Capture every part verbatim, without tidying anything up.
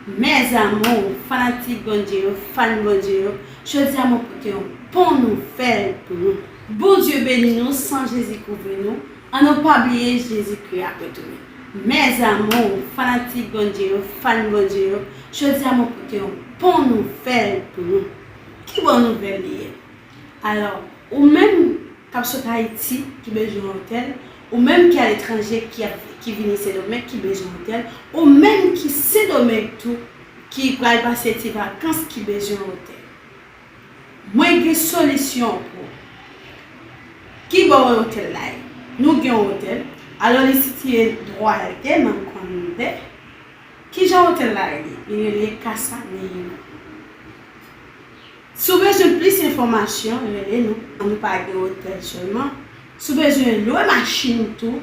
Mes amours, fanatik Bondye yo, fan Bondye yo, jodi a mwen pote yon bon nouvèl pou nou. Bondye beni nou, san Jezi kouvri nou, an nou pa bliye Jezikri ap retounen. Mes amours, fanatik Bondye yo, fan Bondye yo, jodi a mwen pote yon bon nouvèl pou nou. Ki bon nouvèl li ye? Alò, ou menm k ap sot Ayiti ki bezwen yon otèl, ou menm ki aletranje ki ap, ki vini Sendomeng ki bezwen yon otèl, ou menm ki Sendomeng tou ki pral pase ti vakans ki bezwen yon otèl. Mwen gen solisyon pou ou. Ki bò otèl la ye? Nou gen yon otèl. Alò, li sitiye dwat nan Kondè. Kijan otèl la rele? Li rele Casa Neino. Si w bezwen plis enfòmasyon, rele nou. Nou pa gen otèl sèlman. Si w bezwen lwe machin tou,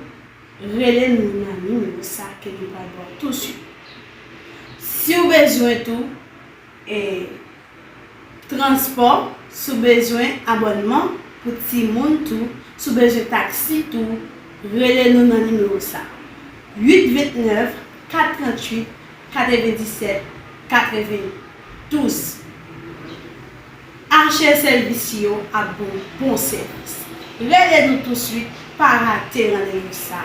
rele nou nan nimewo sa ke nou pral ba w tousuit. Si w bezwen tou, e, transpò, si w bezwen abònman pou timoun tou, si w bezwen taksi tou, rele nou nan nimewo sa, uit vennèf, kat tranntuit, katrevendisèt, katrevendouz. H L Sèvis yo ap ba w bon sèvis. Rele nou tousuit, pa rate randevou sa.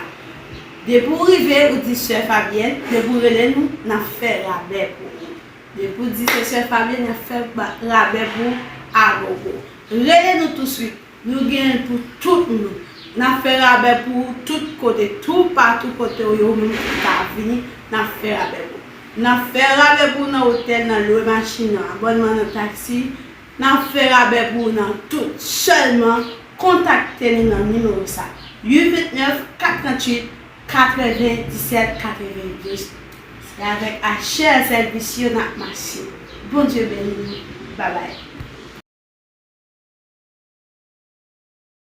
Depi w rive, ou di Sè Fabyèn, depi w rele nou, n ap fè rabè pou ou. Depi w di se Sè Fabyèn, n ap fè ba-, rabè pou ou agogo. Rele nou tousuit. Nou genyen pou tout moun. N ap fè rabè pou ou tout kote, toupatou kote w ye, ou menm ki ka vini, n ap fè rabè pou ou. N ap fè rabè pou ou nan otèl, nan lwe machin, nan abònman nan taksi. N ap fè rabè pou ou nan tout. Sèlman kontakte nou nan nimewo sa, uit vennèf, kat tranntuit, katrevendisèt, katrevendouz. Se avèk H L Sèvis yo n ap mache. Bondye beni nou. Babay.